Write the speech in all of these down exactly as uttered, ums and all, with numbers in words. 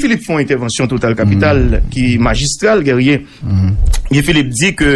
Philippe fè yon entèvansyon Total Capital ki majistral, Guerrier. Guy Philippe di ke,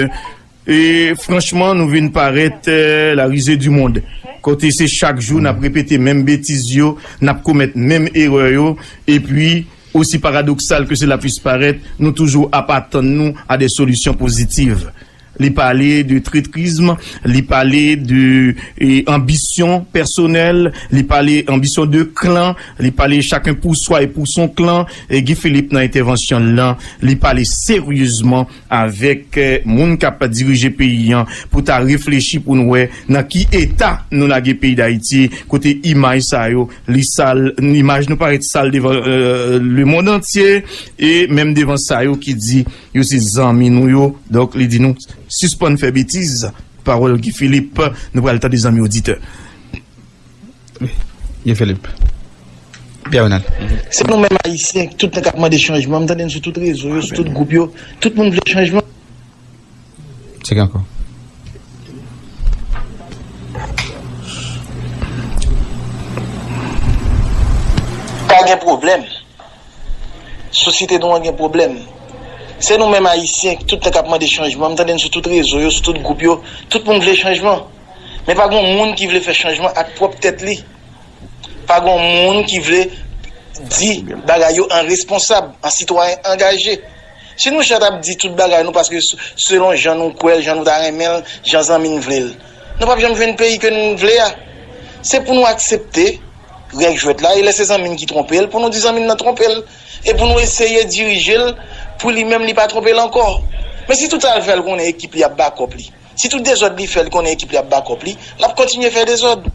e, franchman, nou vin parèt, euh, la risée du monde. Kote se chak jou n ap repete menm betiz yo, n ap komèt menm erè yo, epi, osi paradoksal ke cela puisse paraître, nou toujou ap atann nou a de solisyon pozitiv. Li pale de trètrizm, li pale de, e, anbisyon pèsonèl, li pale anbisyon de klan, li pale chacun pour soi et pour son clan. E Guy Philippe nan entèvansyon l lan, li pale seryezman avèk, e, moun k ap dirije peyi an pou ta reflechi pou n wè nan ki eta nou lage peyi Dayiti, kote imaj sa yo, li sal, imaj nou parèt sal devan, e, lemonn antye, e menm devan sa yo ki di yo se zanmi nou yo. Donk, li di nou, sispann fè betiz. Pawòl Guy Philippe, nou pral tande zanmi oditè. Guy Philippe. Pierre Renald. Se nou menm Ayisyen, tout nèg k ap mande chanjman. M tande n sou tout rezo yo, sou tout gwoup yo. Tout moun vle chanjman. Se ki ankò? Pa gen pwoblèm. Sosyete nou an gen pwoblèm. Se nou menm Ayisyen, tout nèg k ap mande chanjman. M tande n sou tout rezo yo, sou tout gwoup yo. Tout moun vle chanjman. Men pa gen moun ki vle fè chanjman ak pwòp tèt li. Pa gen moun ki vle di bagay yo an responsab, an sitwayen angaje. Si nou chita ap di tout bagay nou paske s-, selon jan nou kwè l, jan nou ta renmen l, jan zanmi n vle l, nou p ap janm jwenn peyi ke n vle a. Se pou nou aksepte règ jwèt la, e lè se zanmi n ki twonpe l, pou nou di zanmi n nan twonpe l, e pou nou eseye dirije l pou li menm li pa twonpe l ankò. Men si tout sa l fè l konnen ekip li ap bakòp li, si tout dezòd li fè l konnen ekip li ap bakòp li, l ap kontinye fè dezòd.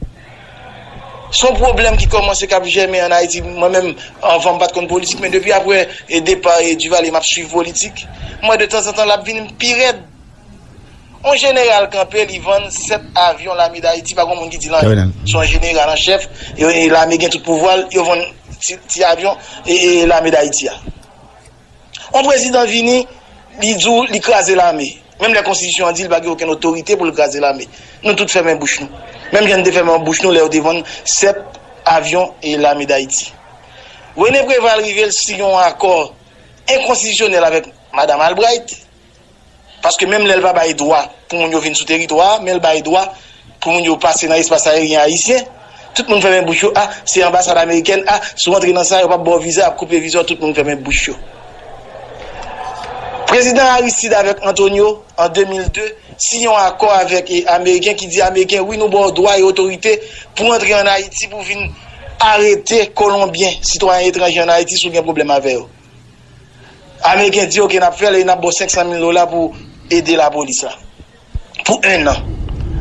Se yon pwoblèm ki kòmanse, k ap jèmen ann Ayiti. Mwen menm, anvan m pa t konn politik, men depi apre, e, depa, e, Duvalier, m ap swiv politik. M wè de tanzantan l ap vin pi rèd. Yon jeneral kanpe, li vann sèt avyon Lame Dayiti, pa gen moun ki di l anyen. Se yon jeneral an chèf, e, e, lame gen tout pouvwa l, yo vann ti, ti avyon, e, e, Lame Dayiti a. Yon prezidan vini, li di w li kraze lame. Menm lè konstitisyon an di l pa gen okenn otorite pou l kraze lame. Nou tout fèmen bouch nou. Menm jan n te fèmen bouch nou lè yo te vann sèt avyon e Lame Dayiti. Rene Preval rive l siyen yon akò enkonstitisyonèl avèk Madanm Albright. Paske menm lè l pa bay dwa pou moun yo vin sou teritwa a, men l bay dwa pou moun yo pase nan espas ayeryen ayisyen. Tout moun fèmen bouch yo, a, se anbasad amerikèn, a, si w antre nan sa, yo p ap ba w viza, y ap koupe viza w, tout moun fèmen bouch yo. Prezidan Aristide avèk Antonio, an de mil de, siyen yon akò avèk, e, Ameriken ki di Ameriken, wi, nou ba w dwa e otorite pou w antre ann Ayiti, pou w vin arete Kolonbyen, sitwayen etranje ann Ayiti, si w gen pwoblèm avè yo. Ameriken di, oke, n ap fè l e n ap ba w senk san mil dola pou ede lapolis la. Pou en an.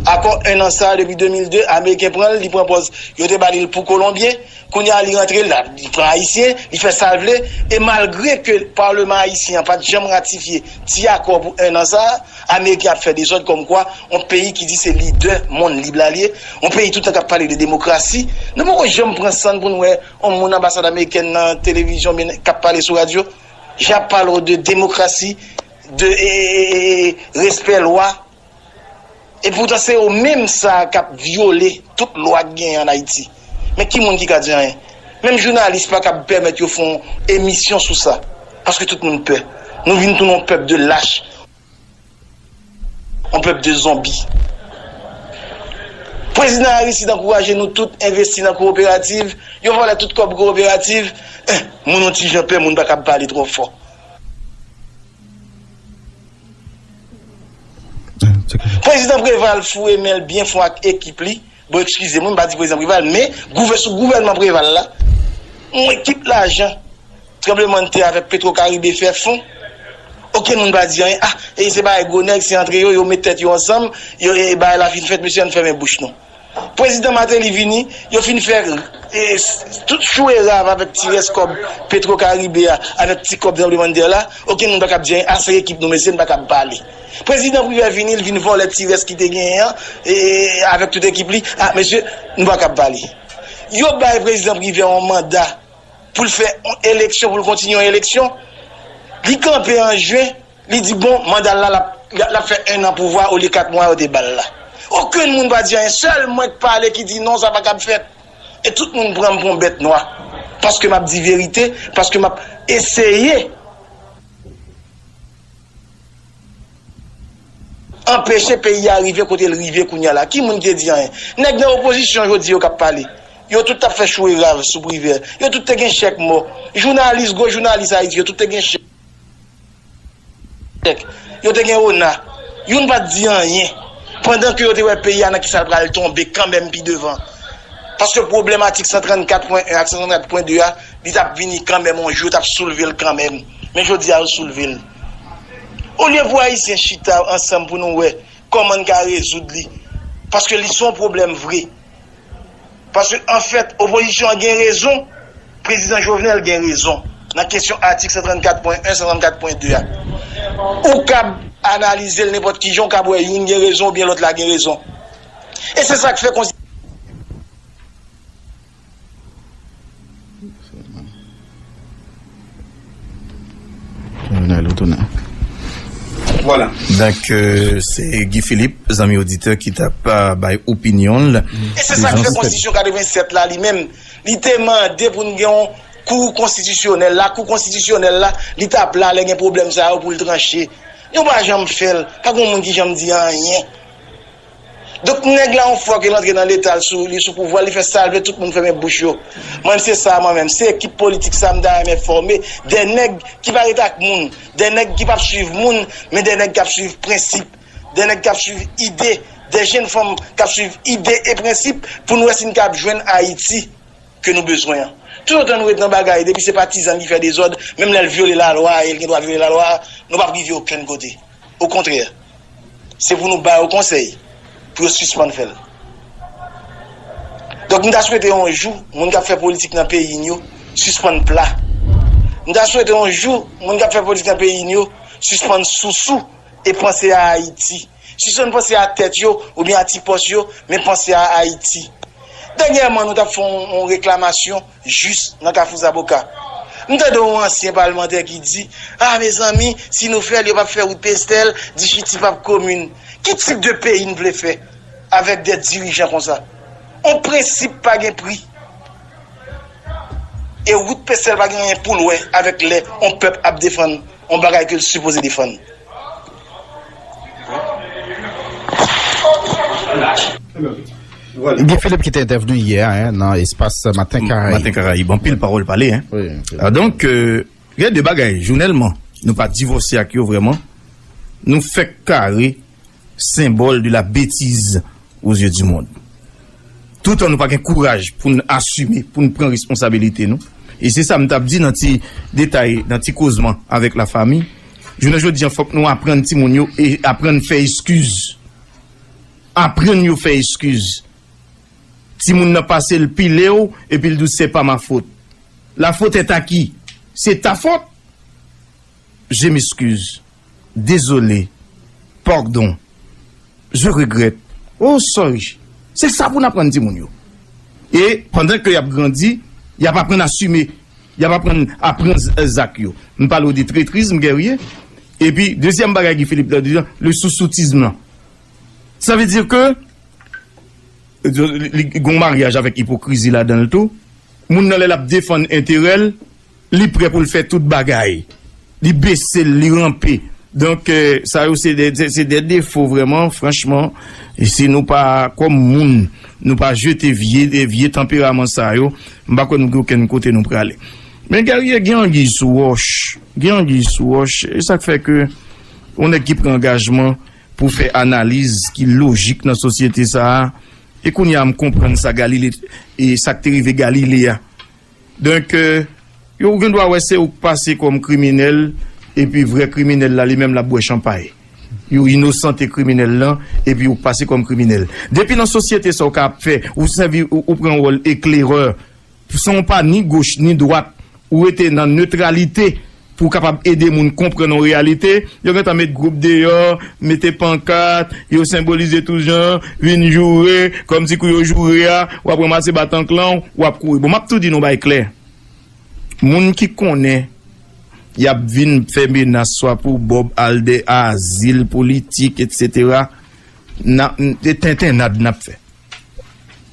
Akò en an sa a, depi de mil de, Ameriken pran l, li pran pòz yo te ba li l pou Kolonbyen. Kounye a, li rantre, l ap, li pran Ayisyen, li fè sa l vle. E malgre ke Palman Ayisyen an pa t janm ratifye ti akò pou en an sa a, Ameriken ap fè dezòd kòmkwa yon peyi ki di se lidè monn lib la li ye, yon peyi tout tan k ap pale de demokrasi. Nou poko janm pran san n pou n wè yon moun anbasad amerikèn nan televizyon oubyen k ap pale sou radyo. J ap pale w de demokrasi, de, e, e, e, e, respè lwa. Epoutan, se yo menm sa a k ap vyole tout lwa k genyen ann Ayiti. Men ki moun ki ka di anyen? Menm jounalis pa kab pèmèt yo fè yon emisyon sou sa. Paske tout moun pè. Nou vin tounen yon pèp de lach. Yon pèp de zonbi. Prezidan Aristide ankouraje nou tout envesti nan kowoperativ. Yo vòlè tout kòb kowoperativ. Eh, moun yon ti jan pè, moun pa kab pale twò fò. Prezidan Preval foure men l byen fon ak ekip li. Bon, eskize m, m pa di Prezidan Preval, men gouvè-, sou gouvènman Preval la, yon ekip lajan Tranblemanntè avèk Petro Caribe fè fon. Okenn moun pa di anyen. Ah, e se bagay gwo nèg, se antre yo, yo met tèt yo ansanm, yo, e bagay la fin fèt, mesye, ann fèmen bouch nou. Prezidan Martelly vini, yo fin fè, e, s-, tout chou e rav avèk ti rès kòb Petro Caribe a, avèk ti kòb Tranblemanntè la. Okenn moun pa kab di anyen. Ah, se ekip nou, mesye, n pa kab pale. Prezidan Privè vini, l vin vòlè ti rès ki te genyen an, e, avèk tout ekip li. Ah, mesye, nou pa kab pale. Yo bay Prezidan Privè yon manda pou l fè yon eleksyon, pou l kontinye yon eleksyon. Li kanpe an jen, li di, bon, manda l la, l ap, l ap fè en an pouvwa olye kat mwa yo te ba l la. Okenn moun pa di anyen, sèl mwen k pale ki di non, sa pa kab fèt. E tout moun pran m pou yon bèt nwa. Paske m ap di verite, paske m ap eseye anpeche peyi a rive kote l rive kounye a la. Ki moun ki te di anyen? Nèg nan opozisyon jodi yo k ap pale. Yo tout t ap fè chou e rav sou Privè. Yo tout te gen chèk mò. Jounalis, gwo jounalis Ayiti, yo tout te gen chèk. Yo te gen ona. Youn pa t di anyen. Pandan ke yo te wè peyi a nan kisa l pral tonbe kanmenm pi devan. Paske pwoblèm atik san trannkat pwen en ak san trannkat pwen de a, li t ap vini kanmenm yon jou, yo t ap soulve l kanmenm. Men jodi a, yo soulve l. Olye pou Ayisyen chita ansanm pou nou wè kòman n ka rezoud li. Paske li se yon pwoblèm vre. Paske, anfèt, opozisyon an gen rezon, prezidan Jovenel gen rezon nan kesyon atik san trannkat pwen en, san trannkat pwen de a. Ou kab analize l nenpòt ki jan, ou kab wè youn gen rezon oubyen lòt la gen rezon. E se sa k fè konsi- Jovenel ou tounen. Vwala. Donk, euh, se Guy Philippe, zanmi oditè, ki t ap euh, bay opinyon l. E se sa k fè konstitisyon katrevennsèt la li menm, li te mande pou n gen yon kou konstitisyonèl. Lakou konstitisyonèl la, li t ap la lè gen pwoblèm sa yo pou l tranche. Nou pa janm fè l. Pa gen moun ki janm di anyen. Donk, nèg la, yon fwa ke l antre nan Leta, l sou, li sou pouvwa, li fè sa l vle, tout moun fèmen bouch yo. Mwen menm, se sa, mwen menm. Se ekip politik sa m ta renmen fòme. De nèg ki pa ret ak moun. De nèg ki p ap swiv moun, men de nèg k ap swiv prensip. De nèg k ap swiv ide. De jenn fanm k ap swiv ide e prensip pou n wè si n kab jwenn Ayiti ke nou bezwen an. Toutotan nou ret nan bagay, depi se patizan ki fè dezòd, menm lè l vyole lalwa, e l gen dwa vyole lalwa, nou p ap rive okenn kote. Okontrè, se pou nou ba yo konsèy pou yo sispann fè l. Donk, m ta swete yon jou, moun k ap fè politik nan peyi n yo, sispann pla. M ta swete yon jou, moun k ap fè politik nan peyi n yo, sispann sousou e panse a Ayiti. Sispann panse a tèt yo oubyen a ti pòs yo, men panse a Ayiti. Dènyèman, nou t ap fè yon, yon reklamasyon jis nan Kafou Zaboka. M tande yon ansyen palmantè ki di, a, mezanmi, si nou fè l, yo p ap fè wout Pestèl, Dichiti p ap komin. Ki tip de peyi n vle fè avèk de dirijan konsa? On prensip pa gen pri. E wout Pestèl pa gen anyen pou l wè avèk lè on pèp ap defann on bagay ke l sipoze defann. Guy Philippe ki te entèvni yè a nan espas Maten Karayib. Maten Karayib, anpil pawòl pale. Wi, anpil. Ah, donk, euh, gen de bagay, jounèlman, nou pa divòse ak yo vrèman. Nou fèk kare senbòl de la betiz aux yeux du monde. Toutan nou pa gen kouraj pou n asime, pou n pran responsabilite nou. E se sa m t ap di nan ti detay, nan ti kozman avèk lafanmi. Jounen jodi an, fòk nou aprann timoun yo e aprann fè eskiz. Aprann yo fè eskiz. Timoun nan pase l pile w, epi l di w, c'est pas ma faute. La faute est à qui? C'est ta faute. Je m'excuse. Désolé. Pardon. Je regrette. Oh, sorry. Se sa pou n aprann timoun yo. E pandan ke y ap grandi, y ap aprann asime. Y ap aprann, aprann z- zak yo. M pale w de tretrizm, guerrier. Epi, dezyèm bagay Guy Philippe la di, le sousoutisme lan. Sa vle di ke li, li gen yon maryaj avèk ipokrizi ladan l tou. Moun nan, lè l ap defann enterè l, li prè pou l fè tout bagay. Li bese l, li ranpe. Donk, euh, sa yo se de, se, se de defo vrèman, franchman. E si nou pa, kòm moun, nou pa jete vye, vye tanperaman sa yo, m pa kwè nou gen okenn kote nou prale. Men guerrier, gen anguille sou wòch. Gen anguille sou wòch. E sa k fè ke yon nèg ki pran angajman pou fè analiz ki lojik nan sosyete sa a. E kounye a m konprann sa Galile, e sa k te rive Galile a. Donk, euh, yo, ou gen dwa wè se ou k pase kòm kriminèl, epi vrè kriminèl la, li menm, l ap bwè chanpay. Yo inosante kriminèl lan, epi ou k pase kòm kriminèl. Depi nan sosyete sa, ou ka ap fè, ou sèvi, ou, ou pran wòl eklerè. San w pa ni goch, ni dwat, ou rete nan netralite pou w kapab ede moun konprann yon reyalite, yo gentan met gwoup deyò, mete pankat, yo senbolize tout jan, vin joure, kòmsi kou yo joure a, w ap ranmase batank lan, w ap kouri. Bon, m ap tou di nou bagay klè. Moun ki konnen y ap vin fè menas swa pou Bob al dè azil politik, etsetera, n ap, se tentennad n ap fè.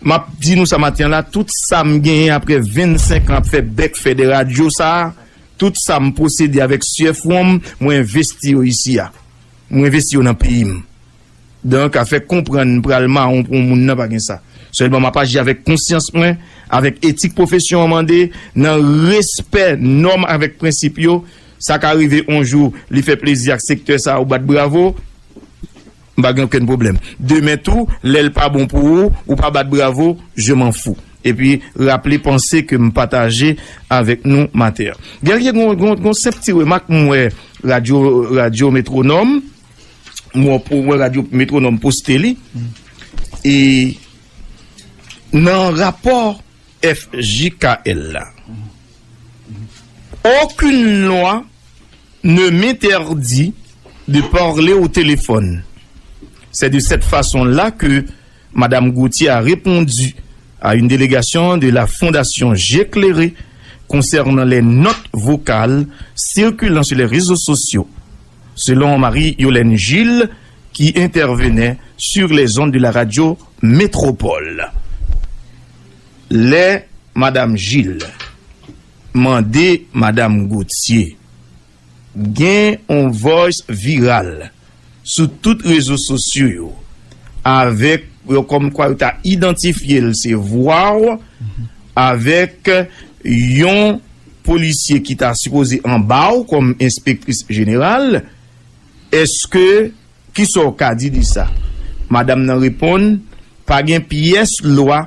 M ap di nou sa maten an la, tout sa m genyen apre vennsenk an ap fè bèk fè de radyo sa a, tout sa m posede avèk syèf wonm, mwen envesti yo isi a. Mwen envesti yo nan peyi m. Donk, afè konprann m pral mawon pou yon moun nan, pa gen sa. Sèlman, m ap aji avèk konsyans mwen, avèk etik pwofesyon an mande, nan respè nòm avèk prensip yo. Sa ka rive yon jou, li fè plezi ak sektè sa a, ou bat bravo, m pa gen okenn pwoblèm. Demen tou, lè l pa bon pou ou, ou pa bat bravo, je m'en fous. Epi, raple panse ke m pataje avèk nou maten an. Guerrier, gon, gon, gon senp ti remak m wè radyo, radyo Metwonòm, m wè radyo Metwonòm poste li, e nan rapò F J K L la, aucune loi ne m'interdit de parler au téléphone. C'est de cette façon-là que Madame Gauthier a répondu à une délégation de la Fondation J'éclairé concernant les notes vocales circulant sur les réseaux sociaux, selon Marie-Yolène Gilles, qui intervenait sur les ondes de la radio Métropole. Lè Madame Gilles mande Madame Gauthier gen yon voice viral sou tout rezo sosyo yo, avèk yo kòmkwa yo ta idantifye l se vwa w, avèk yon polisye ki ta sipoze anba w kòm enspektris jeneral, èske, kisa w ka di de sa? Madanm nan reponn, pa gen pyès lwa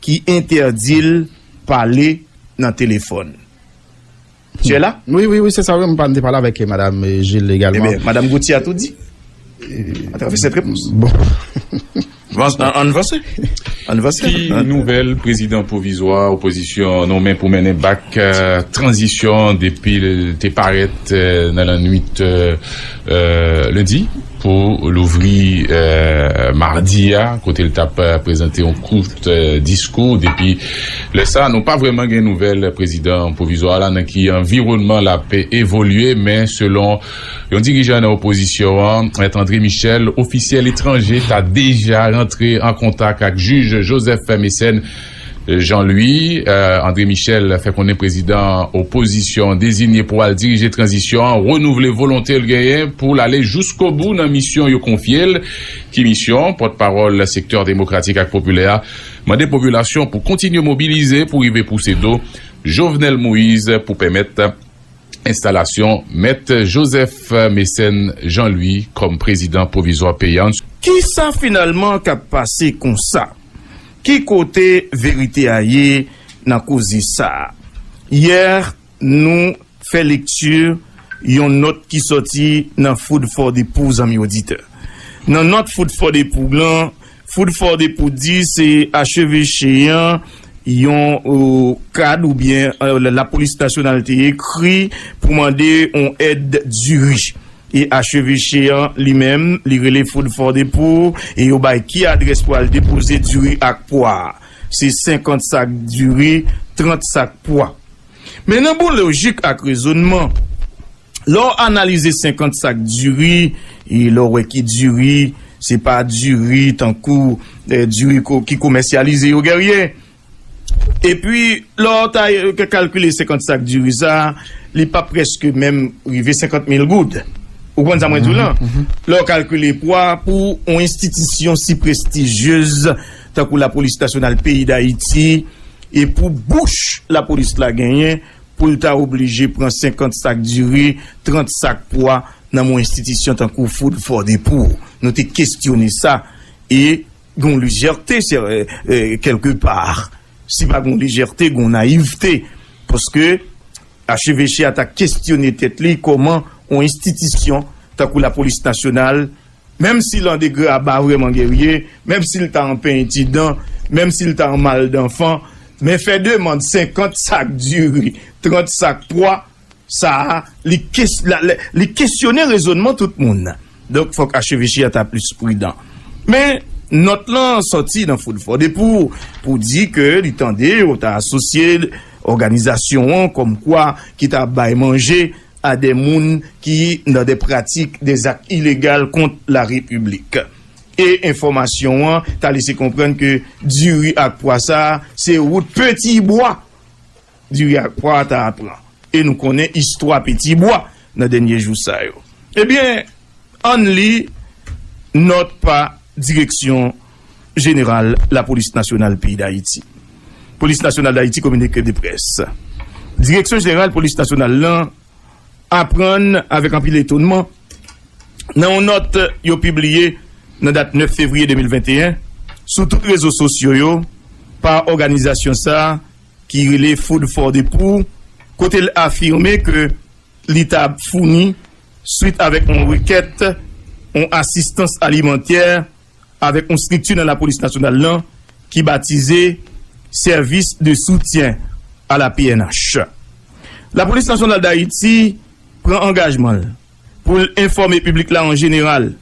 ki entèdi l pale nan telefòn. Tu es là? Wi, wi, wi, se sa, wi, m pa, m te pale avèk, eh, Madame, eh, Gilles egalman. Ebyen, Madame Gauthier a tou di. Atravè sèt repons. Bon. Ann vanse. Ann vanse. Ki nouvèl prezidan pwovizwa opozisyon nonmen pou mennen bak, eh, tranzisyon depi l te parèt, eh, nan lannwit, eh, eh, lendi pou louvri, eh, madi a, kote l t ap, eh, prezante yon kout, eh, diskou. Depi lè sa, nou pa vrèman gen nouvèl prezidan pwovizwa la, nan ki anviwònman l ap evolye, men selon yon dirijan nan opozisyon an, Mèt André Michel, ofisyèl etranje ta deja rantre an kontak ak jij Joseph Mécène Jean-Louis. Eh, André Michel fè konnen prezidan opozisyon deziye pou al dirije tranzisyon an renouvle volonte l genyen pou l ale jiskobou nan misyon yo konfye l. Ki misyon? Pòtpawòl sektè demokratik ak popilè a mande popilasyon pou kontinye mobilize pou rive pouse do Jovenel Moïse pou pèmèt enstalasyon Mèt Joseph Mécène Jean-Louis kòm prezidan pwovizwa peyi a. Kisa finalman k ap pase konsa? Ki kote verite a ye nan koze sa a? Yè, nou fè lekti yon nòt ki sòti nan Food for the Poor, zanmi oditè. Nan nòt Food for the Poor lan, Food for the Poor di se acheveche an yon, euh, kad oubyen, euh, lapolis nasyonal te ekri pou mande yon èd diri. E acheveche an li menm, li rele Food for the Poor, e yo bay ki adrès pou al depoze diri ak pwa. Se senkant sak diri, trant sak pwa. Men nan bon lojik ak rezònman, lè w analize senkant sak diri, e lè w wè ki diri, se pa diri tankou, eh, diri ko-, ki komèsyalize yo, Guerrier. Epi, lè w ta, eh, kalkile senkant sak diri sa, li pa prèske menm rive senkant mil goud. Ou konprann sa mwen di w lan? Lè w kalkile pwa pou yon enstitisyon si prestijyez tankou lapolis nasyonal peyi Dayiti, e pou bouch lapolis la genyen pou l ta oblije pran senkant sak diri, trant sak pwa nan men yon enstitisyon tankou Food for the Poor. Nou te kestyone sa, e gen yon lejète, se, e, e, kèlkepa. Si pa gen yon lejète, gen yon nayivte. Paske acheveche a ta kestyone tèt li kòman yon enstitisyon tankou lapolis nasyonal, menm si l an degraba vrèman, Guerrier, menm si l ta an penyen ti dan, menm si l ta an mal danfan, men fè demann senkant sak diri, trant sak pwa, sa a, li kes-, la, la, li kesyone rezònman tout moun. Donk, fòk acheveche a ta plis pridan. Men, nòt lan sòti nan Food for the Poor pou di ke li tande yo ta asosye òganizasyon an kòmkwa ki ta bay manje a de moun ki nan de pratik, de zak ilegal kont la Repiblik. E enfòmasyon an ta lese konprann ke diri ak pwa sa a, se wout Petibwa diri ak pwa a ta pran. E nou konnen istwa Petibwa nan dènye jou sa yo. Ebyen, ann li nòt pa Direksyon Jeneral Lapolis Nasyonal peyi Dayiti. Polis Nasyonal Dayiti, kominike de près. Direksyon Jeneral Polis Nasyonal lan aprann avèk anpil etonman nan yon nòt yo pibliye nan dat nèf fevriye de mil venteyen sou tout rezo sosyo yo pa òganizasyon sa a ki rele Food for the Poor, kote l afime ke li t ap founi, swit avèk yon rekèt, yon asistans alimantè avèk yon estrikti nan Lapolis Nasyonal lan ki batize Service de Soutien à la P N H. Lapolis Nasyonal Dayiti pran angajman l pou l enfòme piblik la an jeneral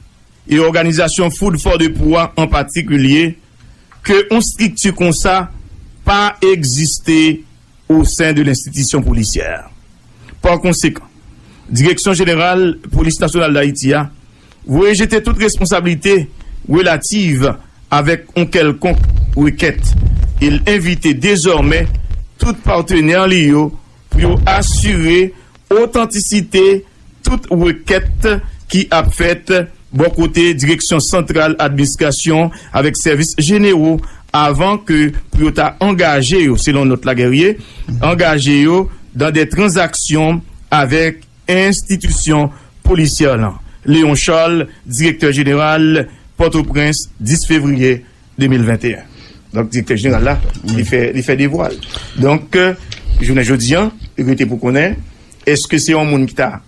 e òganizasyon Food for the Poor an patikilye ke yon estrikti konsa pa egziste o sen de lenstitisyon polisyè. Pa konsekan, Direksyon Jeneral Polis Nasyonal Dayiti a voye jete tout responsablite relativ avèk yon kèlkonk rekèt e l envite dezòmè tout patnè li yo pou yo asire otantisite tout rekèt ki ap fèt bò kote Direksyon Santral Administrasyon avèk sèvis jenero avan ke pou yo ta angaje yo, selon nòt la Guerrier, angaje yo dan de tranzaksyon avèk enstitisyon polisyè lan. Léon Charles, direktè jeneral, Pòtoprens, dis fevriye de mil venteyen. Donk, direktè jeneral la, li fè, li fè devwa l. Donk, euh, jounen jodi an, li rete pou konnen, èske se yon moun ki ta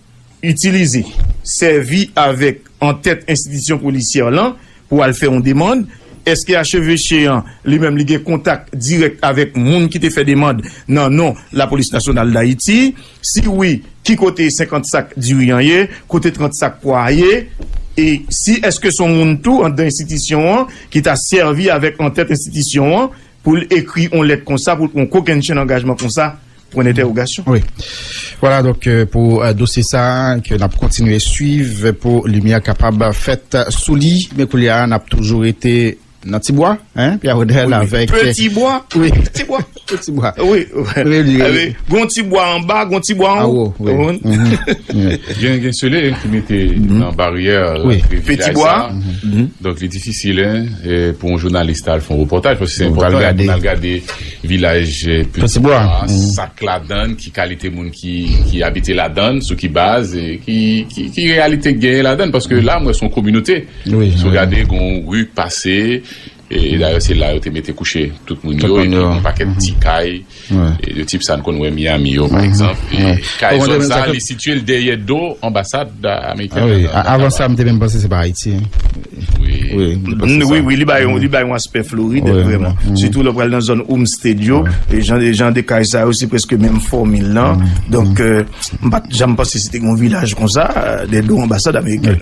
itilize, sèvi avèk antèt enstitisyon polisyè lan pou al fè yon demann? Èske acheveche an, li menm, li gen kontak dirèk avèk moun ki te fè demann nan non Lapolis Nasyonal Dayiti? Si wi, ki kote senkant sak diri an ye? Kote trant sak pwa a ye? E si, èske se yon moun tou anndan enstitisyon an ki ta sèvi avèk antèt enstitisyon an pou l ekri yon lèt konsa, pou l pran kokennchenn angajman konsa? Pwen dentèwogasyon. Wi. Vwala, donk, euh, pou, euh, dosye sa a, ke n ap kontinye swiv pou limyè kapab fèt sou li. Men koulye a, n ap toujou rete nan Tibwa, hein, Pierre Rodel, avèk, euh, Petibwa. Wi. Petibwa. Petibwa. Wi, wi. Wi, wi, wi. Gon Tibwa anba, gon Tibwa anwo. Anwo, wi. Gen, gen sele ki mete nan baryè, euh, vilaj sa. Petibwa. Donk, li difisil, hein, euh, pou yon jounalis ta al fè yon repòtaj, paske se enpòtan pou n al gade vilaj, euh, Petibwa, sa k ladann, ki kalite moun ki, ki abite ladann, sou ki baz, e ki, ki, ki reyalite k genyen ladann, paske la, m wè se yon kominote. Si w gade, gon ri k pase, e, e dayè, se la yo te mete kouche tout moun yo, epi gon pakèt ti kay, e, de tip sa n konn wè Miami yo, pa egzanp. E kay zòn sa, li sitiye l dèyè do anbasad amerikèn. Avan sa, m te menm panse se pa Ayiti. Wi, wi, li bay yon, li bay yon aspè Florid, vrèman. Sitou lè w pral nan zòn homestead yo, e jan, e jan de kay sa yo, se prèske menm fòmil lan. Donk, euh, m pa t janm panse se te gen yon vilaj konsa, euh, dèyè do anbasad amerikèn.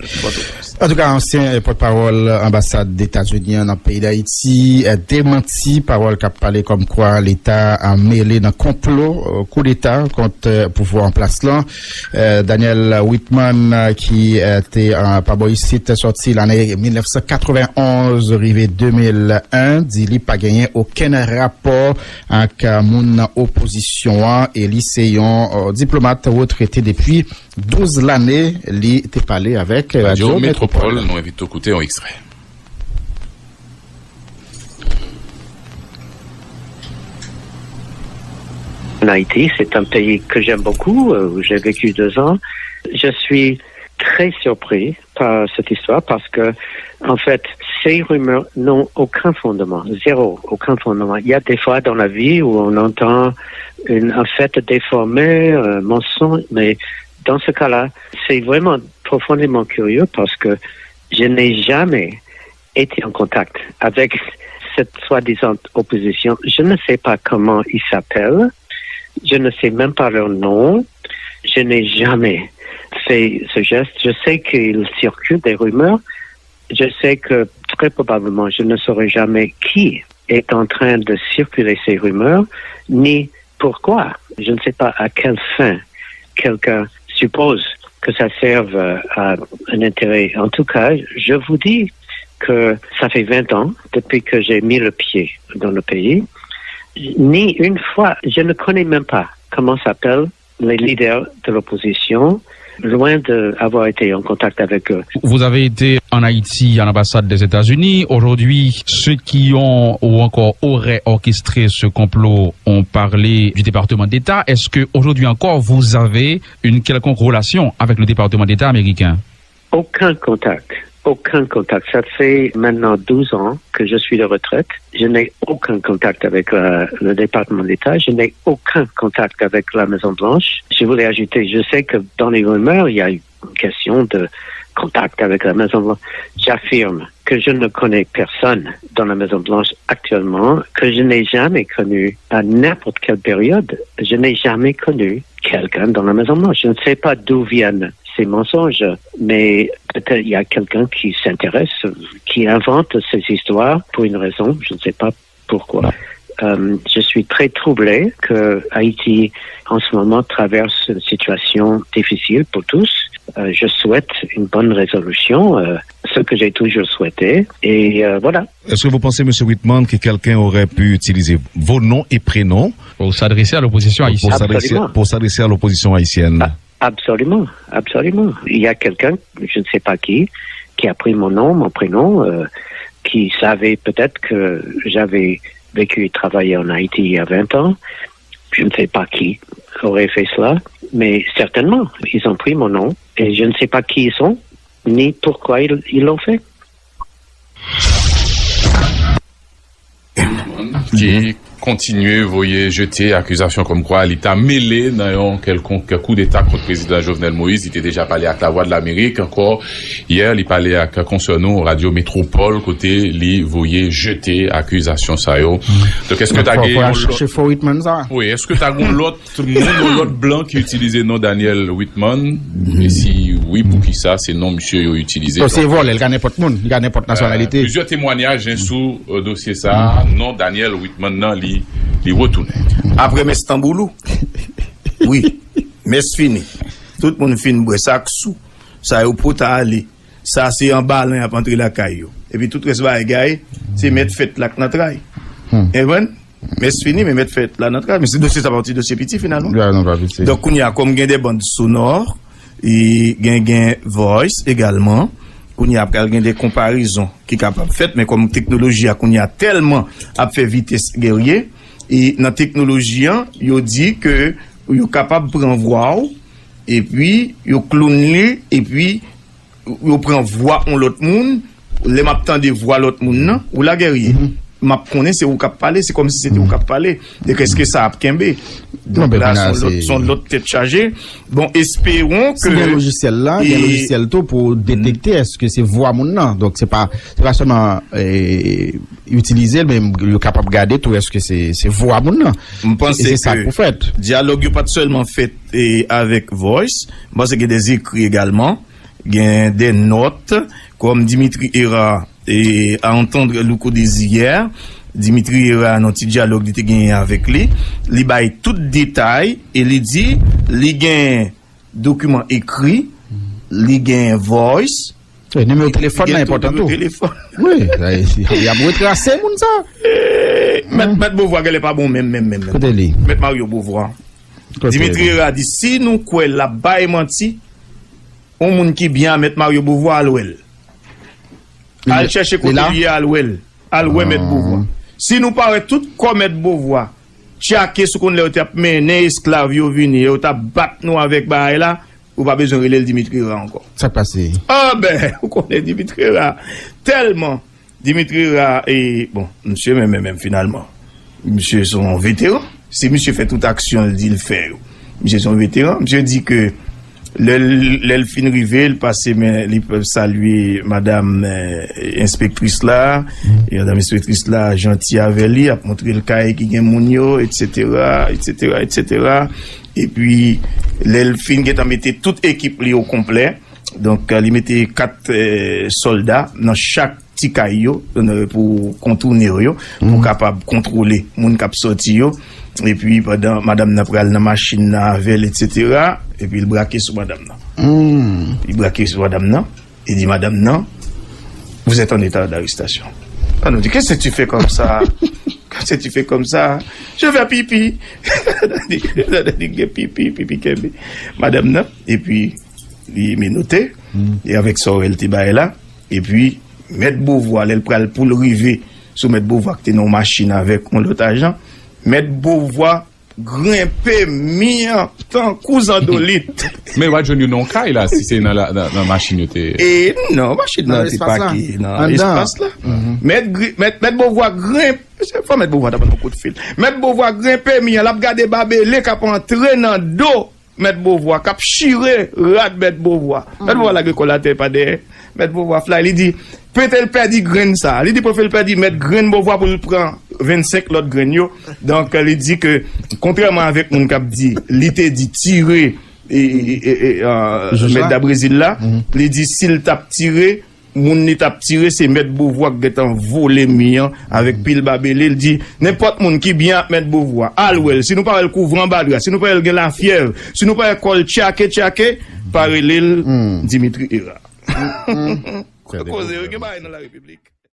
Antouka, ansyen pòtpawòl anbasad Etazini an nan peyi Dayiti, euh, demanti pawòl k ap pale kòmkwa Leta, euh, mele nan konplo, euh, koudeta kont, euh, pouvwa an plas lan. Euh, Daniel Whitman, euh, ki, euh, te, euh, pa bò isit, sòti lane mil nèf san katrevenn onz rive de mil en, di li pa genyen okenn rapò ak, euh, moun nan opozisyon an, e li se yon, euh, diplomat retrete depi douz lane. Li te pale avèk, euh, Radio Metropole. Nou envite w koute yon ekstrè. En Haïti, c'est un pays que j'aime beaucoup, euh, où j'ai vécu deux ans. Je suis très surpris par cette histoire parce que, en fait, ces rumeurs n'ont aucun fondement, zéro, aucun fondement. Il y a des fois dans la vie où on entend une, un fait déformé, un mensonge, mais dans ce cas-là, c'est vraiment profondément curieux parce que je n'ai jamais été en contact avec cette soi-disant opposition. Je ne sais pas comment ils s'appellent. Je ne sais même pas leur nom. Je n'ai jamais fait ce geste. Je sais qu'il circule des rumeurs. Je sais que très probablement, je ne saurai jamais qui est en train de circuler ces rumeurs, ni pourquoi. Je ne sais pas à quelle fin quelqu'un suppose que ça serve, euh, à un intérêt. En tout cas, je vous dis, que ça fait vingt ans depuis que j'ai mis le pied dans le pays. Ni une fois, je ne connais même pas comment s'appellent les leaders de l'opposition, loin d'avoir été en contact avec eux. Vous avez été en Haïti, à l'ambassade des États-Unis. Aujourd'hui, ceux qui ont ou encore auraient orchestré ce complot ont parlé du département d'État. Est-ce que aujourd'hui encore, vous avez une quelconque relation avec le département d'État américain? Aucun contact. Aucun contact. Ça fait maintenant douze ans que je suis de retraite. Je n'ai aucun contact avec la- le département d'État. Je n'ai aucun contact avec la Maison Blanche. Je voulais ajouter, je sais que dans les rumeurs, il y a eu une question de contact avec la Maison Blanche. J'affirme que je ne connais personne dans la Maison Blanche actuellement, que je n'ai jamais connu à n'importe quelle période, je n'ai jamais connu quelqu'un dans la Maison Blanche. Je ne sais pas d'où viennent ces mensonges, mais peut-être il y a quelqu'un qui s'intéresse, qui invente ces histoires pour une raison, je ne sais pas pourquoi. Euh, je suis très troublé que Haïti, en ce moment, traverse une situation difficile pour tous. Euh, je souhaite une bonne résolution, euh, ce que j'ai toujours souhaité. Et euh, voilà. Est-ce que vous pensez, Monsieur Whitman, que quelqu'un aurait pu utiliser vos noms et prénoms pour s'adresser à l'opposition haïtienne? Pour s'adresser, pour s'adresser à l'opposition haïtienne? Absolument, absolument. Il y a quelqu'un, je ne sais pas qui, qui a pris mon nom, mon prénom, euh, qui savait peut-être que j'avais vécu et travaillé en Haïti il y a vingt ans. Je ne sais pas qui aurait fait cela, mais certainement, ils ont pris mon nom et je ne sais pas qui ils sont, ni pourquoi ils, ils l'ont fait. Ki kontinye voye jete akizasyon kòmkwa li ta mele nan yon kèlkonk koudeta kont prezidan Jovenel Moïse. Li te deja pale ak Lavwadlamerik ankò yè, li pale ak konsè nou Radyo Metropole kote li voye jete akizasyon sa yo. Donk, èske ta gen yon lòt... Wi, èske ta gen yon lòt moun, yon lòt blan ki itilize non Daniel Whitman? E si wi, poukisa se non misye yo itilize? Se vòlè, li ka nenpòt moun, li ka nenpòt nasyonalite. Plizyè temwanyaj sou dosye sa a, non Daniel Whitman nan li li retounen. Apre mès tanboulou. Wi. Mès fini. Tout moun fin bwè, sa k sou, sa yo pota ale. Sa se anba len y ap antre lakay yo. Epi tout rès bagay, se mèt fèt la k nan tray. Konprann? Mès fini, men mèt fèt la nan tray. Men se dosye sa pa yon ti dosye piti finalman. Donk kounye a, kòm gen de bann sonò, e gen gen voice egalman, kounye a pral gen de konparezon ki kapab fèt, men kòm teknoloji a kounye a tèlman ap fè vitès gèrye, e nan teknoloji an, yo di ke yo kapab pran vwa w, epi yo kloun li, epi yo pran vwa yon lòt moun. Lè m ap tande vwa lòt moun nan, ou la gèrye, m ap konnen se ou k ap pale, se kòmsi se te ou k ap pale. Donk èske sa ap kenbe? Donk la se yon lòt, se yon lòt tèt chaje. Bon, esperon ke... Si gen lojisyèl la, gen lojisyèl tou pou detekte èske se vwa moun nan. Donk se pa, se pa sèlman itilize l, men yo kapab gade tou èske se, se vwa moun nan. M panse ke dyalòg yo pa t sèlman fèt e avèk voice. M panse gen de ekri egalman, gen de nòt, kòm Dimitri Hérard e a entendre Louko Désir yè. Dimitri Hérard, nan ti dyalòg li te genyen avèk li, li bay tout detay e li di li gen dokiman ekri, li gen voice. Nimewo telefòn nan enpòtan tou. Wi, y ap retrase moun sa. Mèt, mèt Beauvoir genlè pa bon menm, menm, menm, menm. Kote li? Mèt Mario Beauvoir. Dimitri Hérard di si nou kwè l ap bay manti, yon moun ki byen a mèt Mario Beauvoir, al wè l. Al chèche kote li ye, al wè l. Al wè mèt Beauvoir. Si nou pa wè tout kò mèt Beauvoir tchake sou konn lè yo t ap mennen esklav yo vini, yo t ap bat nou avèk bagay la, ou pa bezwen rele l Dimitri Hérard ankò. Sa k pase? Anben, ou konnen Dimitri Hérard tèlman Dimitri Hérard, e, bon, misye menm, menm, menm, finalman. Misye se yon veteran. Si misye fè tout aksyon l di l fè yo, misye se yon veteran. Misye di ke lè l, lè l fin rive, l pase men, li salye madanm, eh, enspektris la. E madanm enspektris la janti avè li, ap montre l kay ki gen moun yo, etsetera, etsetera, etsetera. Epi, lè l fin gentan mete tout ekip li o konplè, donk, li mete kat, eh, sòlda nan chak ti kay yo, eh, pou kontounen yo, pou kapab kontwole moun k ap sòti yo. Epi pandan madanm nan pral nan machin nan avè l, etsetera, epi l brake sou madanm nan. Li brake sou madanm nan, li di madanm nan, Vous êtes en état d'arrestation. An nou di, qu'est-ce que tu fais comme ça? Qu'est-ce que tu fais comme ça? Je vais pipi. Li gen pipi, pipi kenbe. Madanm nan, epi li menote, e avèk sa w wè l te bay la, epi Mèt Bovwa, lè l pral pou l rive sou Mèt Bovwa ki te nan yon machin avèk yon lòt ajan, Mèt Bovwa grenpe mi an tankou zandolit. Men w a jwenn yo nan yon kay la, si se nan, la- nan, nan machin yo te. E non, machin nan Nan te espas la. Pake nan Anndan. Espas la. Mèt gri- Mèt Mèt Bovwa grenpe, se fò Mèt Bovwa ta ban nou kout fil. Mèt Bovwa grenpe mi an, l ap gade babele k ap antre nan do Mèt Bovwa, k ap chire rad Mèt Bovwa. Mèt Bovwa lage kò l atè pa dèyè. Mèt Bovwa fly, li di, pete l pèdi grenn sa. Li di, prefe l pèdi mèt grenn Bovwa pou l pran vennsenk lòt grenn yo. Donk, li di ke, kontrèman avèk moun k ap di, li te di tire e, e, e, e, e, Jij la? Mèt Dabrezil la, li di si l t ap tire, moun li t ap tire, se Mèt Bovwa k gentan vole mi an avèk pil babele. L di, nenpòt moun ki byen ak Mèt Bovwa, al wè l. Si nou pa wè l kouvri anba dra, si nou pa wè l gen lafyèv, si nou pa wè kò l tchake, tchake, pa rele l Dimitri Hérard. Koze yo gen bagay nan la repiblik.